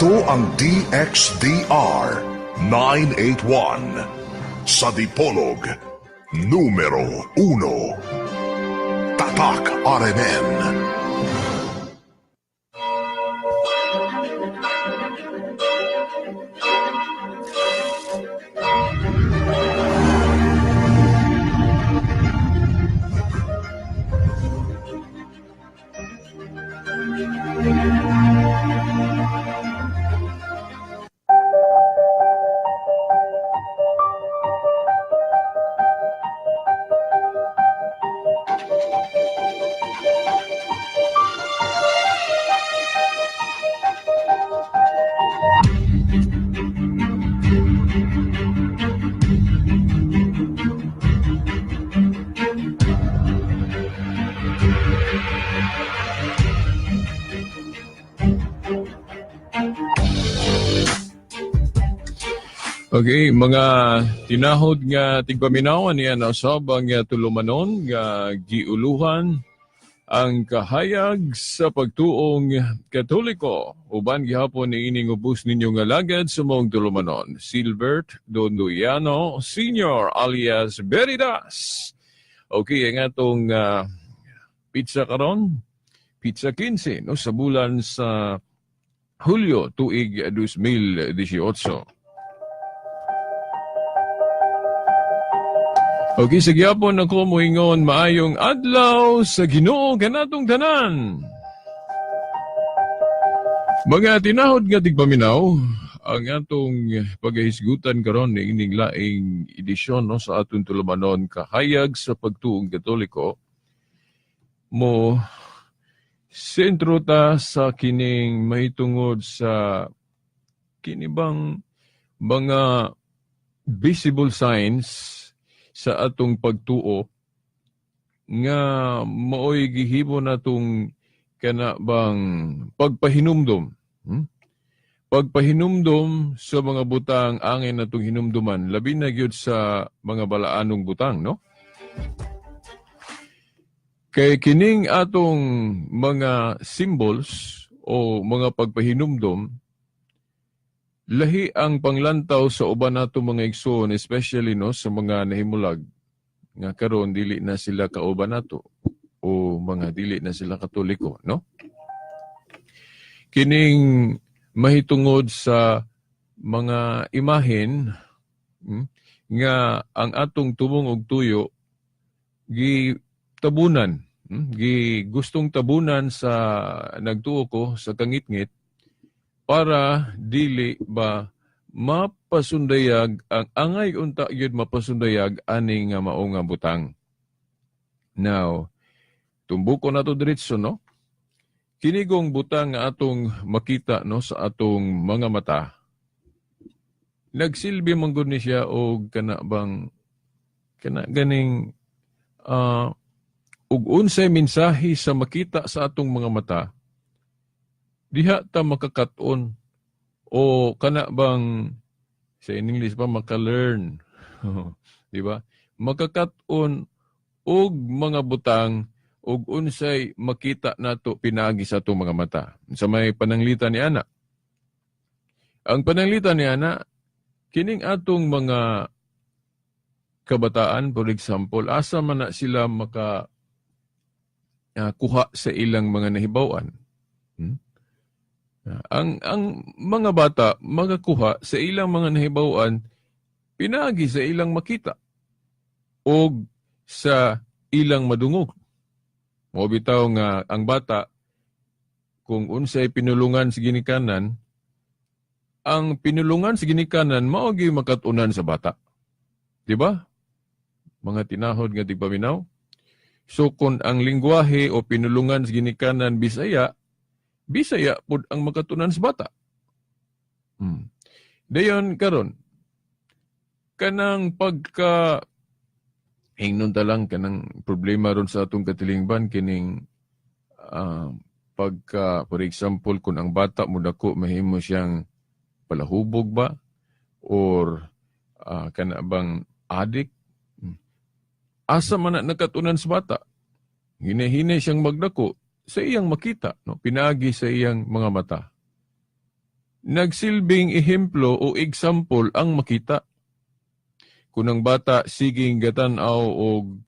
Ito ang DXDR 981 sa Dipolog, numero 1. Tatak RMN. Okay, mga tinahod nga tigpaminaw niya na usab ang tulumanon nga giuluhan ang kahayag sa pagtuong Katoliko. Uban gihapon ni ining ubos ninyo nga lagad sa maong tulumanon. Silbert Dondoyano Sr. alias Veritas. Okay, ang atong pizza karon, pizza 15 no, sa bulan sa Hulyo tuig 2018. Okay, sa gyapon ako moingon maayong adlaw sa Ginoo kanatong tanan. Mga tinahod nga tigpaminaw, ang atong pagahisgutan karon ni ining laing edisyon no sa atong tulumanon kahayag sa pagtuong Katoliko mo sentro ta sa kining mahitungod sa kini bang mga visible signs sa atong pagtuo nga maoy gihimo natong kana bang pagpahinumdom. Pagpahinumdom sa mga butang angay natong hinumduman, labi na gyud sa mga balaanong butang, no? Kay kining atong mga symbols o mga pagpahinumdom, lahi ang panglantaw sa uban nato mga igsoon, especially no sa mga nahimulag nga karon dili na sila kauban nato o mga dili na sila Katoliko, no? Kining mahitungod sa mga imahen nga ang atong tumong og tuyo gitabunan, gi gustong tabunan sa nagtuo ko sa kangitngit para dili ba mapasundayag ang angay unta gyud mapasundayag ani nga mao nga butang. Now, tumbuko na to diretso, no? Kinigong butang nga atong makita no sa atong mga mata. Nagsilbi man gud ni siya og kana bang kana ganing ug unsay mensahe sa makita sa atong mga mata, diha ta makakat-on o kana bang sa English pa maka-learn. Di ba? Makakat-on og mga butang og unsay makita nato pinaagi sa atong mga mata. Sa may pananglitan ni ana. Ang pananglitan ni ana kining atong mga kabataan, for example, asa man na sila maka kuha sa ilang mga nahibaw-an. Ang mga bata magakuha sa ilang mga nahibaw-an pinaagi sa ilang makita og sa ilang madungog. Mao bitaw nga ang bata kung unsay pinulungan sa ginikanan, ang pinulungan sa ginikanan mao gyud makat-unan sa bata. Di ba? Mga tinahod nga tigpaminaw. So kung ang lingwahe o pinulungan sa ginikanan Bisaya, Bisaya pud ang makatunan sa bata. Dayon karon kanang pagka ingnon ta lang kanang problema ron sa atong katilingban kining pagka, for example, kung ang bata mo dako mahimo siyang palahubog ba or kana bang addict, asa man na nakatunan sa bata? Hinay-hinay siyang magdako sa iyang makita, no? Pinaagi sa iyang mga mata. Nagsilbing ehemplo o example ang makita. Kung ang bata siging gatan-aw og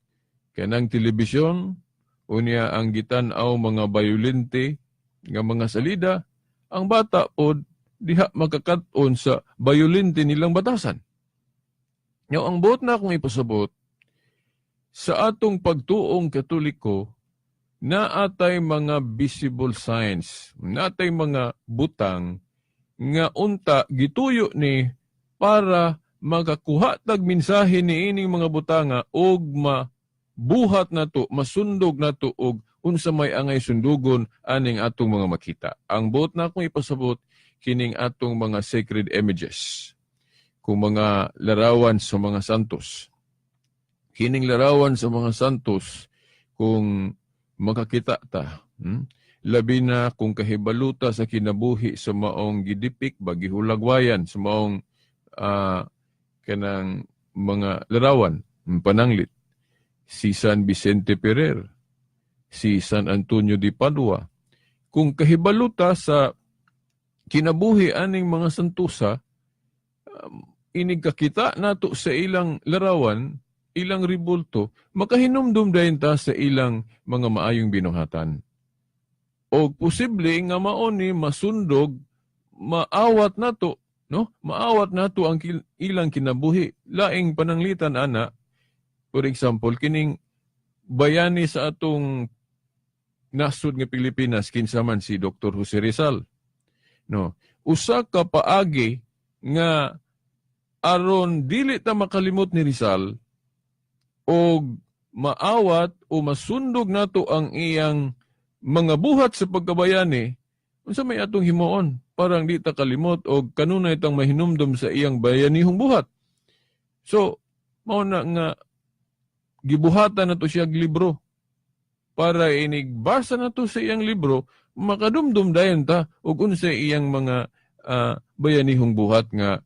kanang telebisyon, unya ang gitan-aw mga bayolente nga mga salida, ang bata pod diha makakat-on sa bayolente nilang batasan. Now, ang buot na akong ipasabot, sa atong pagtuong Katoliko, naatay mga visible signs, naatay mga butang nga unta gituyo ni para makakuha tag mensahe ni ining mga butanga og mabuhat nato, masundog nato og unsa may angay sundugon aning atong mga makita. Ang buot na akong ipasabot, kining atong mga sacred images, kung mga larawan sa mga santos. Kining larawan sa mga santos, kung makakita ta, Labi na kung kahibaluta sa kinabuhi sa maong gidipik ba, gihulagwayan sa maong kanang mga larawan, pananglit. Si San Vicente Ferrer, si San Antonio de Padua. Kung kahibaluta sa kinabuhi aning mga santusa, inig kakita nato sa ilang larawan, ilang ribulto, makahinumdum dayon ta sa ilang mga maayong binuhatan. O posible nga mao ni masundog, maawat nato, no? Maawat nato ang ilang kinabuhi. Laing pananglitan ana, for example, kining bayani sa atong nasod nga Pilipinas, kinsa man si Dr. Jose Rizal. No, usa ka paagi nga aron dili ta makalimot ni Rizal og maawat o masundog nato ang iyang mga buhat sa pagkabayani, unsa may atong himuon parang di ta kalimot og kanunay tang mahinumdom sa iyang bayanihong buhat? So mao na nga gibuhatan nato siya libro para inig basa nato sa iyang libro, makadumdum dayon ta og unsa iyang mga bayanihong buhat nga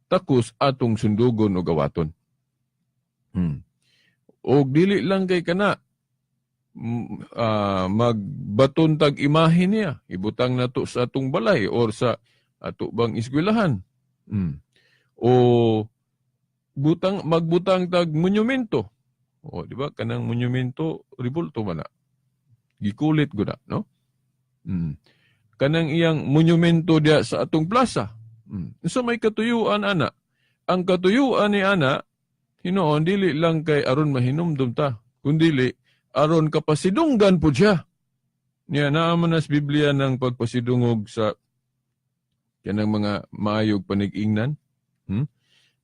takos atong sundugon o gawaton. Og dili lang kay kana, magbaton tag imahe niya, ibutang nato sa atong balay or sa ato bang eskwelahan. O butang magbutang tag monumento. O di ba kanang monumento, ribulto man na. Gikulit gud na, no? Kanang iyang monumento diya sa atong plaza. Unsa may katuyuan ana? Ang katuyuan ni ana hinuon dili lang kay aron mahinumdum ta, kundili aron kapasidunggan po siya. Niya naa man nas Biblia ng pagpasidungog sa kanang mga maayog panig-ingnan.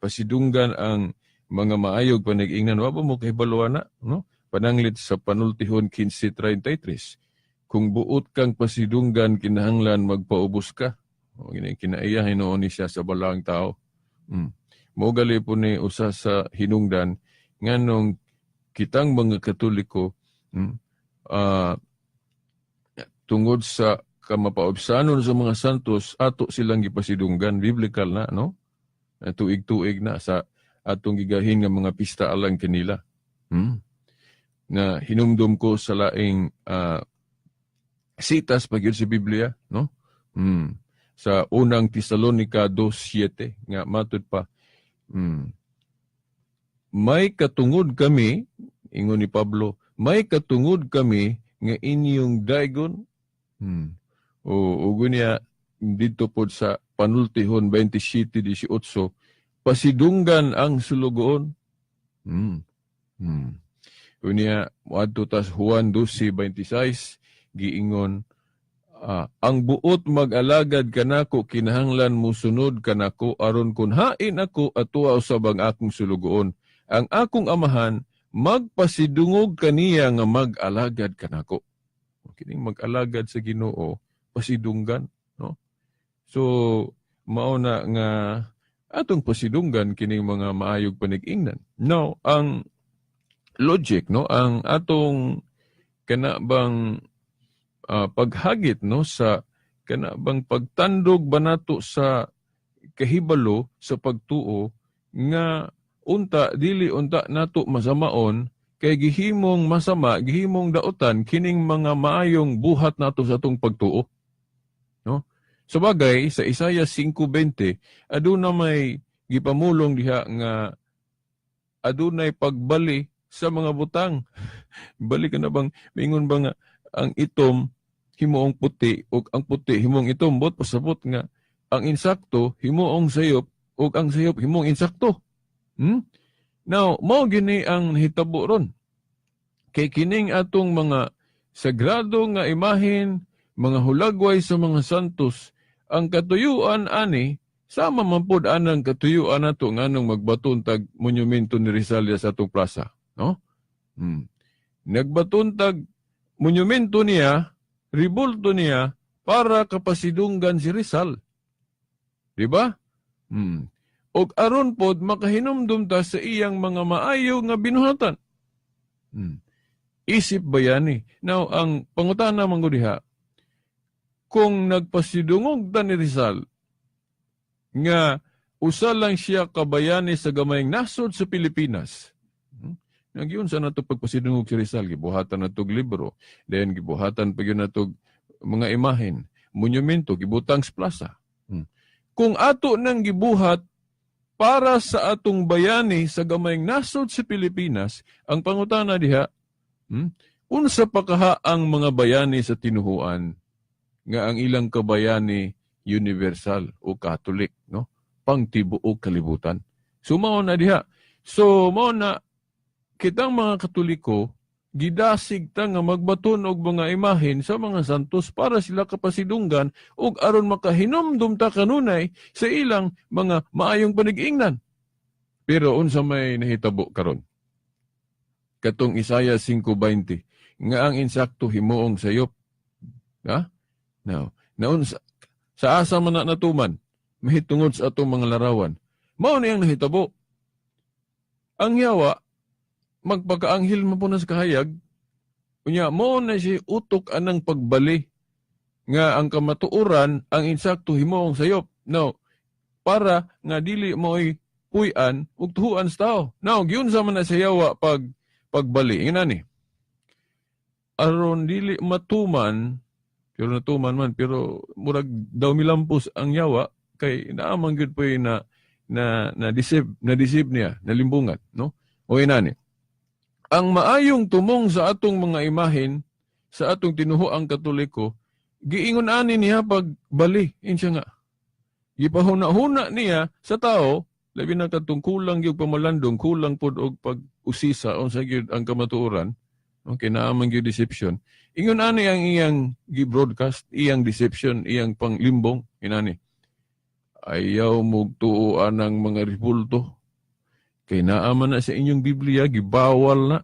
Pasidunggan ang mga maayog panig-ingnan. Wa ba mo kahibalo na, no? Pananglit sa Panultihon 15:33. Kung buot kang pasidunggan, kinahanglan magpaubos ka. O, kinaiya hinuon ni siya sa balaang tao. Mo gali po ni usa sa hinungdan nganong kitang mga Katoliko, tungod sa kamapaobsanon sa mga santos, ato silang gipasidunggan. Biblical na, no? Tuig-tuig na sa atong gigahin nga mga pista alang kanila. Na hinumdum ko sa laing sitas pa gyud sa Biblia, no? Sa Unang Tesalonica 2:7 nga matud pa, "May katungod kami," ingon ni Pablo, "may katungod kami nga inyong daygon." O ug niya dito pod sa Panultihon 27:18, pasidunggan ang sulugoon. Unya moadto tas Juan 12:26, giingon, "Ang buot mag-alagad kanako kinahanglan musunod kanako, aron kun hain ako atuwa usab ang akong sulugoon. Ang akong Amahan magpasidungog kaniya nga mag-alagad kanako." Kining mag-alagad sa Ginoo, pasidunggan, no? So mao na nga atong pasidunggan kining mga maayog panig-ingnan. Now, ang logic, no, ang atong kana bang paghagit, no, sa kana bang pagtandog ba nato sa kahibalo sa pagtuo nga unta dili unta nato masamaon kay gihimong masama, gihimong dautan kining mga maayong buhat nato sa atong pagtuo, no? Sa bagay, sa Isaiah 5:20, aduna may gipamulong diha nga adunay pagbali sa mga butang. Bali ka na bang, mingon ba nga ang itom himuong puti ug ang puti himuong itom, bot pasabot nga ang insakto himuong sayop ug ang sayop himuong insakto. Now, mao gini ang nahitabo ron. Kay kining atong mga sagrado nga imahen, mga hulagway sa mga santos, ang katuyuan ani sama man pod anang katuyuan nato nganong magbaton tag monumento ni Rizal sa atong plaza, no? Nagbaton tag monumento niya, ribulto niya para kapasidunggan si Rizal. Di ba? Og aron pod makahinumdum ta sa iyang mga maayo nga binuhatan. Isip bayani. Now, ang pangutana man gud diha, kung nagpasidungog ta ni Rizal nga usa lang siya kabayani sa gamayng nasod sa Pilipinas. Nagyun sa nato pagpasidungog si Rizal, gibuhatan natog libro, then gibuhatan pa gyud natog mga imahen, monumento, gibutang sa plaza. Kung ato nang gibuhat para sa atong bayani sa gamayng nasod sa Pilipinas, ang pangutana diha, unsa pa kaha ang mga bayani sa tinuhuan nga ang ilang kabayani universal o Catholic, no? Pangtibuok kalibutan. So mao na diha. So mao na kitang mga Katoliko gidasig ta nga magbaton og mga imahen sa mga santos para sila kapasidunggan ug aron makahinumdum ta kanunay sa ilang mga maayong panigingnan. Pero unsa may nahitabo karon? Katong Isaiah 5:20 nga ang insakto himuong sayop. Ha? Now, naunsa sa asa man na natuman mahitungod sa atong mga larawan? Mao ni ang nahitabo. Ang yawa magpakaanghel man po na sa kahayag, unya mo na siya utok anang pagbali nga ang kamatuoran ang insakto himuong sayop. No, para nga dili mo'y puy-an ug tuhuan sa tao. Now, giunsa man na sa yawa pag pagbali. Ingana ni. Aron dili matuman, pero natuman man, pero murag daw milampos ang yawa kay naamang gyud po na na na deceive na deceive niya, nalimbungan, no? O inani. Ang maayong tumong sa atong mga imahen sa atong tinuhuang Katoliko, giingon ani niya pagbali, insiya nga. Gipahuna-huna niya sa tao, labi na katong kulang gyud pamalandong, kulang pod og pag-usisa unsa gyud ang kamatuoran, okay, naa man gyud deception. Ingon ani ang iyang gi-broadcast, iyang deception, iyang panglimbong, inani. Ayaw mugtuo anang mga ribulto. Kay naa man na sa inyong Biblia, gibawal na.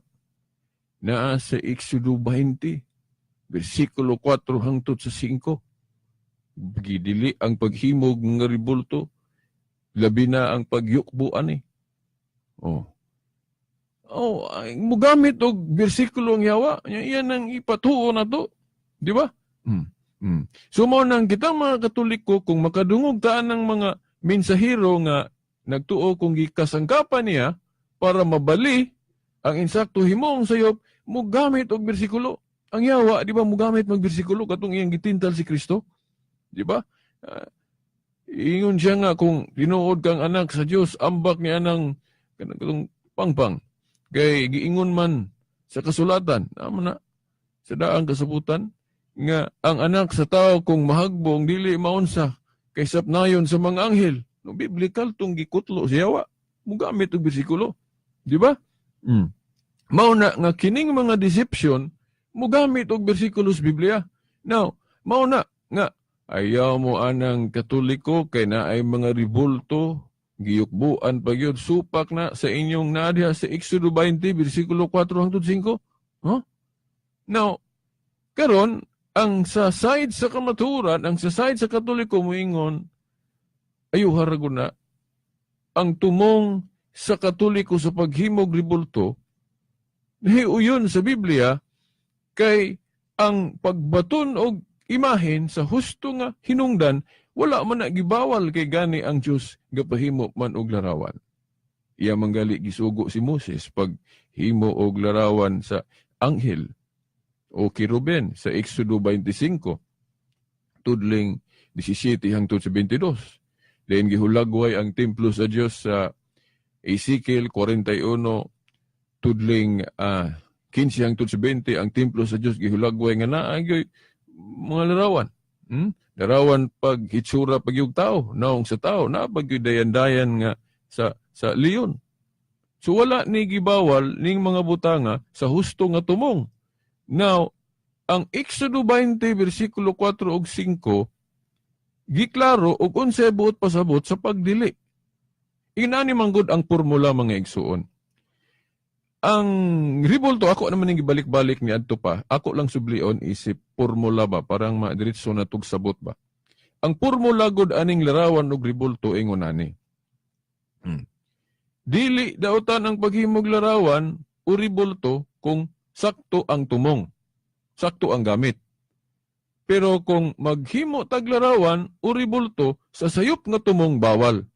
Naa sa Exodo 20, versikulo 4 hangtod sa 5. Gidili ang paghimog nga ribulto, labi na ang pagyukbo ani. Oh. Oh, ay, mugamit og bersikulo ang yawa, iyan ang ipatuo na to. Di ba? So mao nang kitang mga Katoliko, kung makadungog taan ng mga mensahero nga nagtuo kung gikasangkapan niya para mabali ang insakto himong sayop, mugamit og bersikulo. Ang yawa, di ba, mugamit mag bersikulo katong iyang gitintal si Kristo? Di ba? Ingon siya nga kung tinuod kang anak sa Dios, ambak niya ng kanang pangpang. Kay giingon man sa kasulatan, amo na sa daang kasabutan nga ang anak sa tao kung mahagbong dili maunsa kay sapnayon sa mga anghel. No, biblical tong gikutlo siya yawa. Mugamit og bersikulo. Di ba? Mao na nga kining mga deception mugamit og bersikulo sa Biblia. Now, mao na nga ayaw mo anang Katoliko kay naay mga ribulto, giyukbuan pa gyud, supak na sa inyong naa diha sa Exodo 20 bersikulo 4 hangtod 5. Huh? Now, karon ang sa side sa kamatuoran, ang sa side sa Katoliko moingon, ayuha ra gud na ang tumong sa Katoliko sa paghimog ribulto uyon sa Biblia, kay ang pagbaton og imahen sa husto nga hinungdan wala man na gibawal, kay gani ang Dios gapahimo man og larawan. Iya manggali gisugo si Moses pag himo og larawan sa anghel o kiruben sa Exodo 25. Tudling 17 hangtod sa 22. Then gihulagway ang templo sa Dios sa Ezekiel 41 tudling 15 hangtod sa 20, ang templo sa Dios gihulagway nga naa gyoy mga larawan. Larawan pag hitsura pag yung tao, naong sa tao, naa pag dayan-dayan nga sa leon. So wala ni gibawal ning mga butanga sa husto nga tumong. Now, ang Exodo 20 versikulo 4 ug 5 giklaro og unsay buot pasabot sa pagdili. Inani man gud ang formula, mga igsuon. Ang ribulto ako naman ning gibalik-balik ni adto pa. Ako lang sublion isip formula ba, parang madiretso na tug sabot ba. Ang formula gud aning larawan og ribulto ingon ani. Dili dautan ang paghimog larawan o ribulto kung sakto ang tumong. Sakto ang gamit. Pero kung maghimo tag larawan o ribulto sa sayop nga tumong, bawal.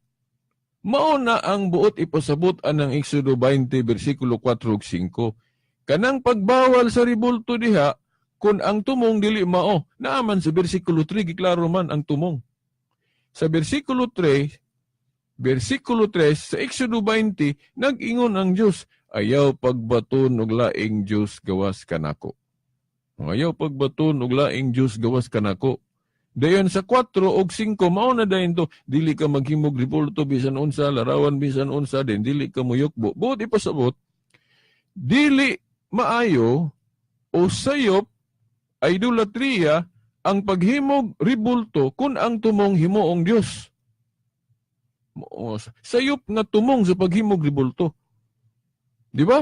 Mao na ang buot ipasabot anang Exodo 20 versikulo 4 ug 5. Kanang pagbawal sa ribulto diha kung ang tumong dili mao. Naaman sa versikulo 3, giklaro man ang tumong. Sa versikulo 3 sa Exodo 20, nag-ingon ang Dios, "Ayaw pagbaton og laing Dios gawas kanako. Ayaw pagbaton og laing Dios gawas kanako." Dayon sa 4 og 5, mao na dayon to, dili ka maghimog ribulto bisan unsa, larawan bisan unsa, din dili ka muyukbo. Buot ipasabot, dili maayo o sayop, idolatria ang paghimog ribulto kung ang tumong himuong Dios. Sayop nga tumong sa paghimog ribulto. Di ba?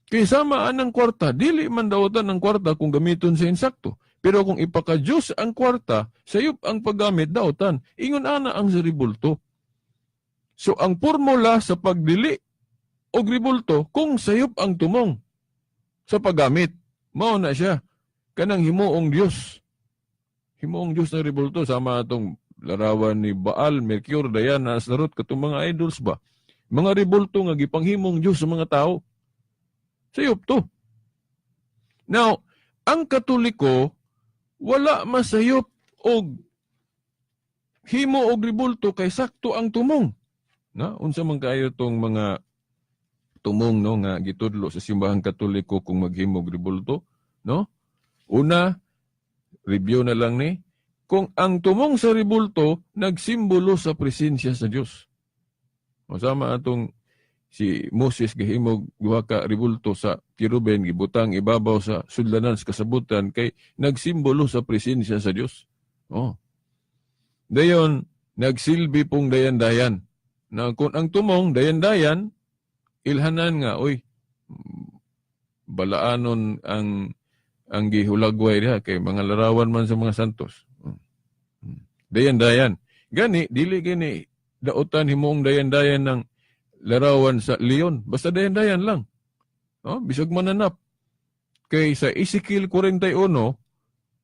Kay sama anang kwarta, dili man dawotan ang kwarta kung gamiton sa insakto. Pero kung ipaka-Diyos ang kwarta, sayop ang paggamit, daotan. Ingon ana ang sa ribulto. So ang formula sa pagdili og ribulto kung sayop ang tumong sa paggamit. Mao na siya. Kanang himuong Dios. Himuong Dios ng ribulto sama atong larawan ni Baal, Mercure, Diana, Astaroth, katong mga idols ba. Mga ribulto nga gipanghimong Dios sa mga tao. Sayop to. Now, ang Katoliko wala masayop og himo og ribulto kay sakto ang tumong. Na unsa man kaayo tong mga tumong, no, nga gitudlo sa Simbahang Katoliko kung maghimog ribulto, no? Una, review na lang ni kung ang tumong sa ribulto nagsimbolo sa presensya sa Dios. Masama atong si Moses gahimog duha ka ribulto sa kiruben, gibutang ibabaw sa sudlanan sa kasabutan kay nagsimbolo sa presensya sa Dios. Oh. Dayon nagsilbi pong dayan-dayan. Na kung ang tumong dayan-dayan, ilhanan nga, oy, balaanon ang gihulagway diha kay mga larawan man sa mga santos. Dayan-dayan. Gani dili gani daotan himong dayan-dayan ng larawan sa leon. Basta dayan-dayan lang. Oh, bisag mananap. Kay sa Ezekiel 41,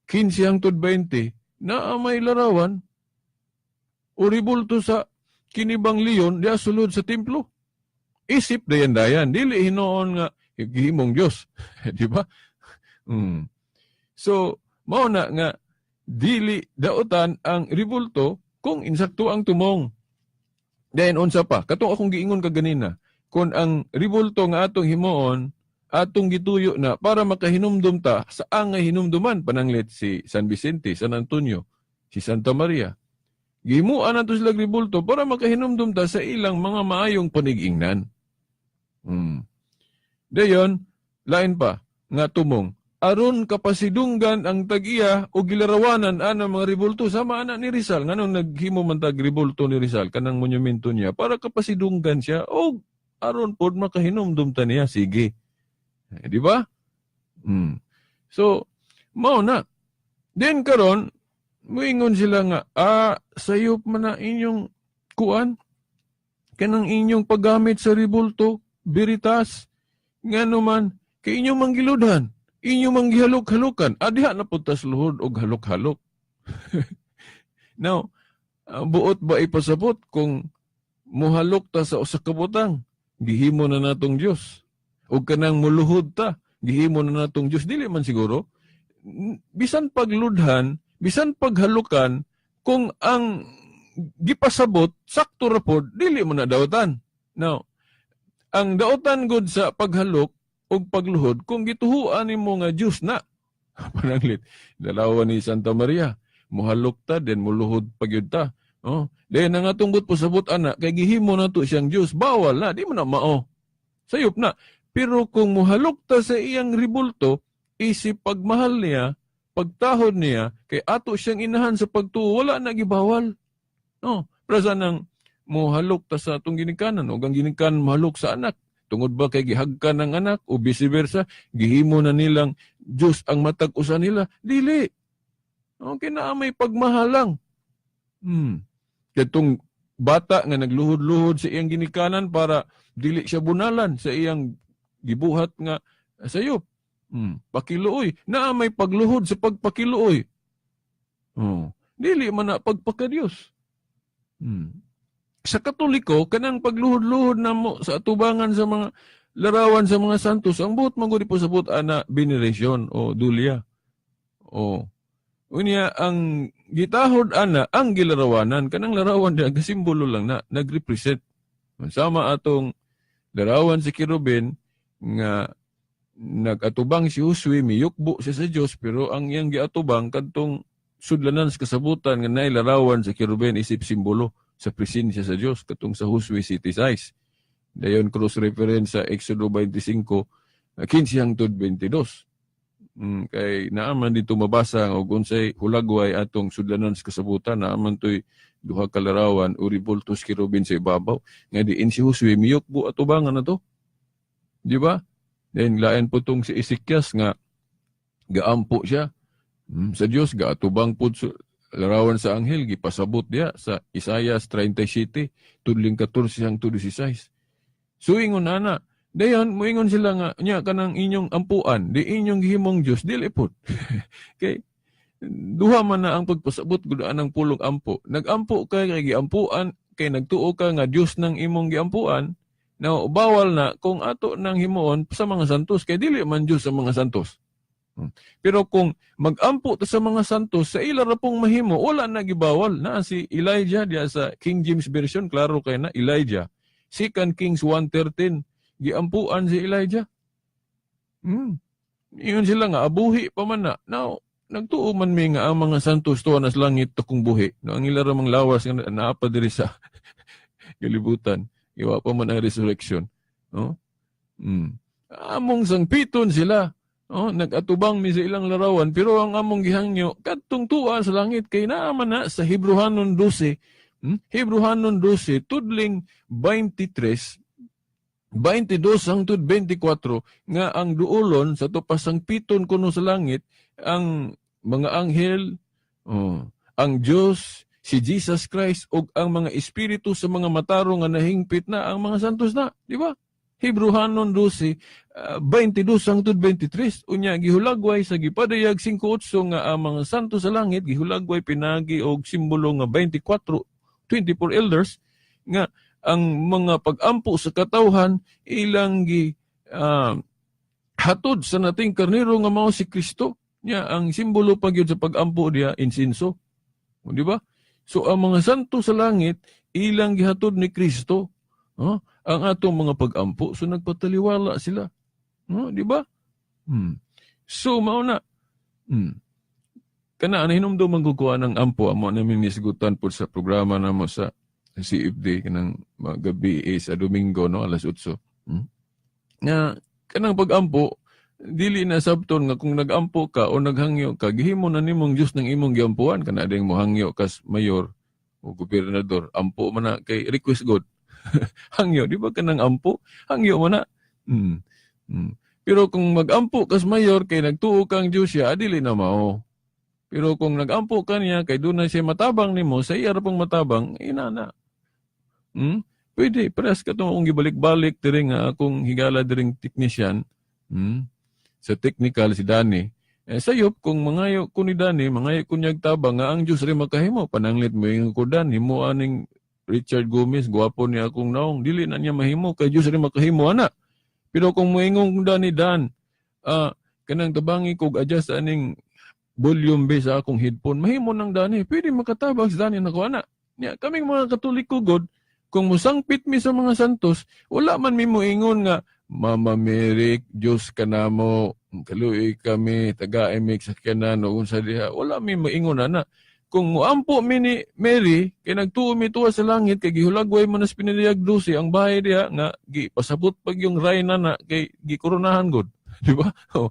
15 hangtod 20, naa may larawan o ribulto sa kinibang leon diya sulod sa templo. Isip dayan-dayan, dili hinuon nga gihimong Dios, di ba? So, mao na nga dili daotan ang ribulto kung insakto ang tumong. Then unsa pa? Katong akong giingon kaganina, kung ang ribulto nga atong himuon, atong gituyo na para makahinumdum ta sa angay hinumduman, pananglit si San Vicente, San Antonio, si Santa Maria. Gihimuan nato sila ribulto para makahinumdum ta sa ilang mga maayong panigingnan. Dayon, lain pa nga tumong, aron kapasidunggan ang tag-iya o gilarawanan ana mga ribulto, sama ana ni Rizal. Nganong naghimo man tag ribulto ni Rizal, kanang monumento niya, para kapasidunggan siya o aron pod makahinumdum ta niya, sige. Eh, di ba? So, mao na. Then karon, muingon sila nga, sayop man na inyong kuan, kanang inyong paggamit sa ribulto, biritas, ngano man, kay inyong manggiludhan, inyong manggihalok-halokan, adiha na punta sa luhod og halok-halok. Now, buot ba ipasabot kung muhalok ta sa usa ka butang, gihimo na natong Dios? O kanang muluhod ta, gihimo na natong Dios? Dili man siguro. Bisan pagludhan, bisan paghalukan, Kung ang gipasabot sakto ra pod, dili mo na daotan. Now, ang daotan gud sa paghalok ug pagluhod kung gituhuan nimo nga Dios na. Pananglit, larawan ni Santa Maria, muhalok ta, then muluhod pagyud ta. Oh, then ang atong buot pasabot ana kay gihimo na to siyang Dios, bawal na, di mo na mao. Sayop na. Pero kung muhalok ta sa iyang ribulto, isip pagmahal niya, pagtahod niya, kay ato siyang inahan sa pagtuo, wala na gibawal. No, pero sa nang muhalok ta sa atong ginikanan, o ang ginikanan muhalok sa anak, tungod ba kay gihagkan ng anak o vice versa, gihimo na nilang Diyos ang matag usa nila? Dili. Okay na, may pagmahalang. Katong bata nga nagluhod-luhod sa iyang ginikanan para dili siya bunalan sa iyang gibuhat nga sayop. Pakiluoy. Naa may pagluhod sa pagpakiluoy. Oh. Dili man na pagpakadiyos. Sa Katoliko, kanang pagluhod-luhod na mo sa atubangan sa mga larawan sa mga santos, ang buot man gud pasabot ana veneration o dulia. O unya ang gitahod ana ang gilarawanan, kanang larawan diya simbolo lang na nagrepresent. Sama atong larawan si Kerubin nga nag-atubang si Josue, miyukbo siya sa Dios, pero ang iyang giatubang kadtong sudlanan sa kasabutan nga naay larawan sa Kerubin isip simbolo sa presensya sa Dios, katong sa Josue 7:6. Dayon cross reference sa Exodo 25, 15 hangtod 22. Kay naaman dito mabasa og unsay hulagway atong sudlanan sa kasabutan, naaman toy duha ka larawan o ribultos kerubin sa ibabaw nga diin si Josue miyukbo atubangan na to. Di ba? Then lain po tong si Ezekias nga gaampo siya sa Dios, gaatubang pud sa larawan sa anghel, gipasabot diya sa Isaiah 37 tudling 14 hangtod 16. So ingon ana, dayon moingon sila nga nya kanang inyong ampuan di inyong gihimong Dios, dili pud. Kay duha man na ang pagpasabot gud anang pulong ampo. Nagampo ka kay giampuan, kay nagtuo ka nga Dios nang imong giampuan. Now, bawal na kung ato nang himuon sa mga santos kay dili man Dios sa mga santos. Pero kung magampo ta sa mga santos sa ila ra pong mahimo, wala na gibawal. Na si Elijah diya sa King James Version, klaro kay na Elijah. 2 Kings 1:13, giampuan si Elijah. Ingon sila nga abuhi pa man na. Now, nagtuo man mi nga ang mga santos tuwa na sa langit takong buhi. No, ang ila ra mang lawas nga naa pa diri sa kalibutan. Iwa pa man ang resurrection. No? Among sangpiton sila. Oh, nag-atubang mi sa ilang larawan pero ang among gihangyo kadtong tuwa sa langit kay naa man na sa Hebrehanon 12. Hebrehanon 12 tudling 23, 22 hangtod 24 nga ang duolon sa to pasangpiton kuno sa langit ang mga anghel, oh, ang Dios, si Jesus Christ ug ang mga espiritu sa mga matarong nga nahingpit na ang mga santos na, di ba? Hebrehanon 12, 22 hangtod 23. Unya gihulagway sa gipadayag 5:8 nga ang mga santo sa langit gihulagway pinagi og simbolo nga 24, 24 elders, nga ang mga pag-ampo sa katawhan ilang gi hatod sa nating karnero nga mao si Kristo. Nya ang simbolo pa gyud sa pag-ampo diya insinso. O, di ba? So ang mga santo sa langit ilang gihatod ni Kristo, oh, ang atong mga pag-ampo. So nagpataliwala sila. No, di ba? So mao na. Kana ana hinumdum man kukuha ng ampo amo namin nisgutan pod sa programa namo sa CFD kanang gabi eh, sa Domingo, no, alas 8. Nga kanang pag-ampo dili na sabton nga kung nag-ampo ka o naghangyo ka gihimo na nimong Dios ng imong giampuan. Kana ding mohangyo kas mayor o gobernador, ampo man na kay request God. Hangyo, di ba, kanang ampo, hangyo man na. Pero kung mag-ampo kas mayor kay nagtuo kang Dios siya, dili na mao. Pero kung nag-ampo ka niya kay doon na siya matabang nimo sa iya ra pong matabang inana. Pwede parehas katong akong gibalik-balik diri nga akong higala diring technician. Sa technical si Danny. Eh, sayop kung mangayo ko ni Danny, mangayo ko niyag tabang nga ang Dios rin makahimo, pananglit mo yung ko Dan, himo aning Richard Gomez, gwapo niya akong naong, dili na niya mahimo kay Dios rin makahimo ana. Pero kung moingon kong Danny, Dan, kanang tabangi kog adjust aning volume ba sa akong headphone. Mahimo nang dani, pwede makatabang sa dani nako ana. Nya kaming mga Katoliko god, kung musangpit mi sa mga santos, wala man mi moingon nga Mama Mary, Diyos ka namo, kaluoy kami, tagai mi sakyanan o unsa diha. Wala mi moingon ana. Kung muampo mi ni Mary, kay nagtuo mi tuwa sa langit, kay gihulagway man nas Piniliyag 12, ang bahay diha nga gipasabot pag yung rayna na kay gikoronahan god. Di ba? Oh.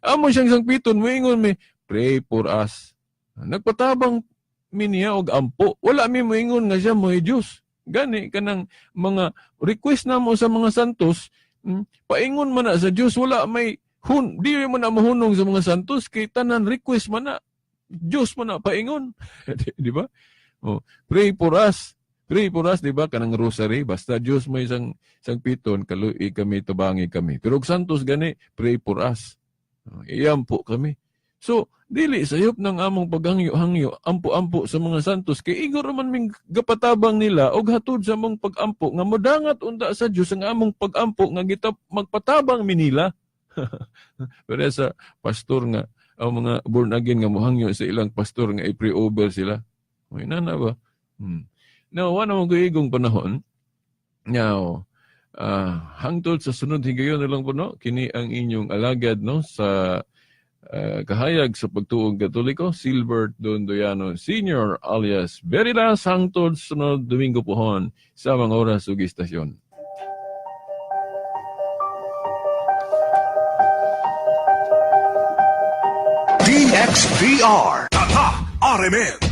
Amo siyang sangpiton, moingon mi, "Pray for us." Nagpatabang mi niya og ampo. Wala mi moingon nga siya mo'y Diyos. Gani kanang mga request namo sa mga santos, paingon man na sa Dios, wala may hun, di man na mahunong sa mga santos kay tanan request man na Dios man na paingon. Di ba? Oh, "Pray for us." "Pray for us," di ba? Kanang rosary, basta Dios may isang isang piton, kaluoy kami, tabangi kami. Pero og santos gani, "Pray for us." Oh, iyampo kami. So, dili sayop ng among paghangyo-hangyo, ampo-ampo sa mga santos, kay igor man ming gapatabang nila og hatod sa among pag-ampo nga modangat unta sa Dios ang among pag-ampo nga gitap magpatabang mi nila. Pero sa pastor nga ang mga born again nga mohangyo sa ilang pastor nga i-pray over sila. May nana ba? Now, wala mo igong panahon. Now, hangtod sa sunod higayon na lang po, no? Kini ang inyong alagad, no, sa kahayag sa pagtuong Katoliko, Silbert Dondoyano Sr. alias Veritas, hangtod sunod Domingo pohon sa mga oras ug istasyon. DXDR. Tatak RMN.